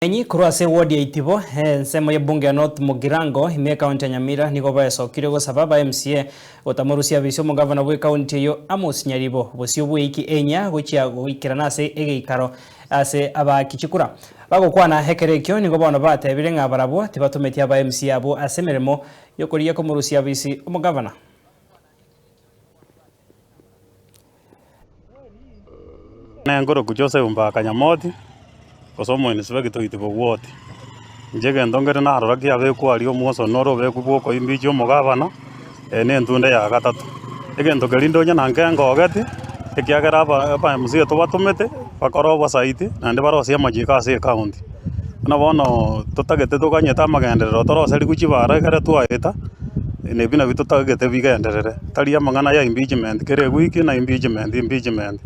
Abamenyi korwa ase eward ya Itibo, ensemo y'ebunge ya North Mugirango, ime y'ecounty ya Nyamira nigo baesokire gosaba aba MCA gotamorusia abisi omogavana bw'ecounty eyio Amos Nyaribo bosio bw'eiki enyia gochia goikerana ase egeikaro ase abaaki chikura. Bagokwana ekero ekio nigo bono batebire ng'a barabwo tibatometi aba MCA abwo ase emeremo y'okorigia komorusia abisi omogavana. Nengoroku Joseph Mbaka Nyamoti, gose omoinspector oito bogwoti. Inche egento nkere narora kiabekwa aria omwosono ore obekwe bwa okoimbichia omogabana, eye na entunda ya gatato. Egento keria ndonye na nkengogeti, ekiagera aba aba MCA tobatomete, bakore obosaiti, naende barosie amachiko ase ecounty. Buna bono totagete toganyete amagenderero toroserigwe chibara ekere twaeta, na ebi nabio totagete bigenderere, tari amang'ana ya impeachment kera ewiki na impeachment impeachment,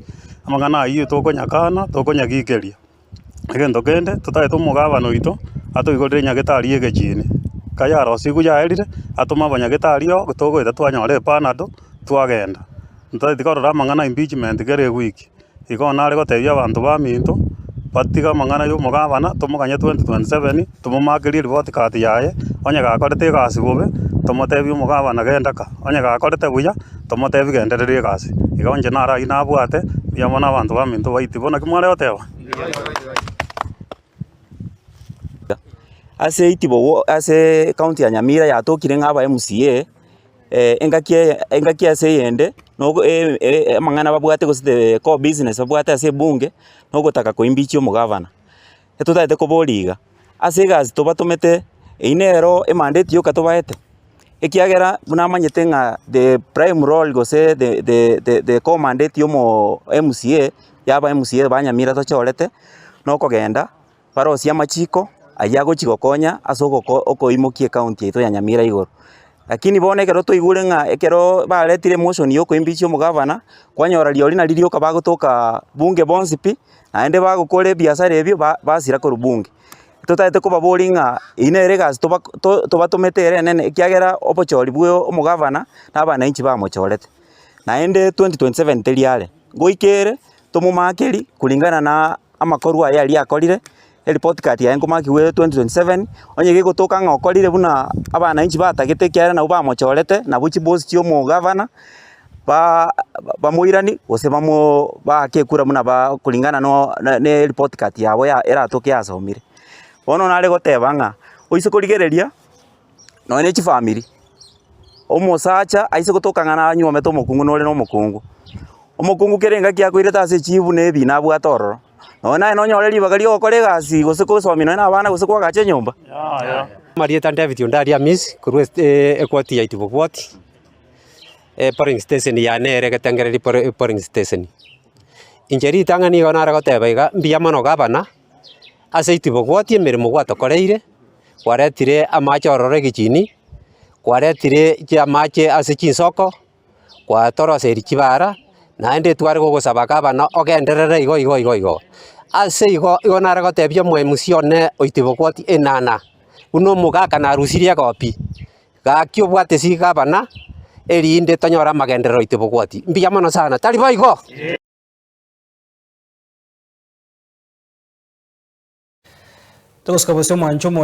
amang'ana aywo tokonyakana tokonyagikeria. Egento kende, totagete omogabana oito, atoigorere nyagetari ya egechini, kayarosigwe yaerire, atome abanyagetari oo togoeta twanyora epanado, twagenda. Ntotageti korora amang'ana ya impeachment kera ewiki. Igo nare gotebia abanto baminto, batige amang'ana y'omogabana, tomoganye 2027, tomomakerie eripoti card yaye, onye gakorete egasi bobe, tomotebie omogabana genda ka, onye gakorete buya, tomotebie gendereria egasi. Igo inche naro aywo nabwate, mbuya mono abanto baminto baitibo, naki mware goteba? Ase itibo ase ecounty ya Nyamira yatokire ng'a aba MCA, engaki eye engaki ase eyende nogo amang'ana babwate gose the core business babwate ase ebunge, na ogotaka koimbichia omogavana. Etotagete koboria iga, ase egasi tobatomete, eywo nero emandeti yoka tobaete? Ekiagera buna amanyete ng'a the prime role gose the the the the core mandate ya omo MCA, ya aba MCA ba Nyamira tochorete, na okogenda barosie amachiko aywo agochi gokonya ase ogoko okoimokia ecounty yaito ya Nyamira igoro. Lakini bono ekero twaigure ng'a ekero baretire emotion ya okoimbichia omogavana, kwanyora rirorio nari rioka bagotoka bunge bonsi pi, naende bagokora ebiasara ebio ba basira korwa bunge. Totagete kobaboria ng'a eywo nere egasi toba to tobatomete ere enene ekiagera obochori bwa omogavana na abananchi bamochorete. Naende 2027 teri are, goika ere tomomakeri kulingana na amakorwa aye aria akorire, eripoti card yaye nkomakigwa ere 2027, onye gegotoka ng'a okorire buna abananchi batagete ekiagera nabwo bamochorete, nabwo chibosi chia omogavana, ba bamoirani gose bamo baake ekura buna ba kulingana no na eripoti card yabo ya eratoke yasomire. Bono nare goteba ng'a, oise korigereria, nonye na chifamiri, omosacha aise gotoka ng'a nanyuomete omokungu nore na omokungu, omokungu kera engaki akoirete ase echibu na ebina abwate ororo, nonye naye nonyore ribaga ria ogokora egasi gose kosomia nonye na abana gose koagacha enyomba. Amarieta David Ondaria Amisi korwa ase ekwoti ya Itibo ward, epolling station yane ere Getengereri polling station. Inche ritang'ani nigo nare goteba iga, mbuya mono gavana, ase Itibo ward emeremo gwatokoreire. Kwaretire amache ororo egechiini, kwaretire chiamache ase chinsoko, kwatoroseiri chibara, naende tware gogosaba gavana ogenderere igo igo igo igo. Ase igo, igo nare gotebia omoemusia one oitibogwoti enana, buna omogaka narusirie egopi, gaki obwate ase gavana, erinde tonyore amagenderero oitibogwoti. Mbuya mono sana, tari boigo? Togosuka bosio omwancho omoria.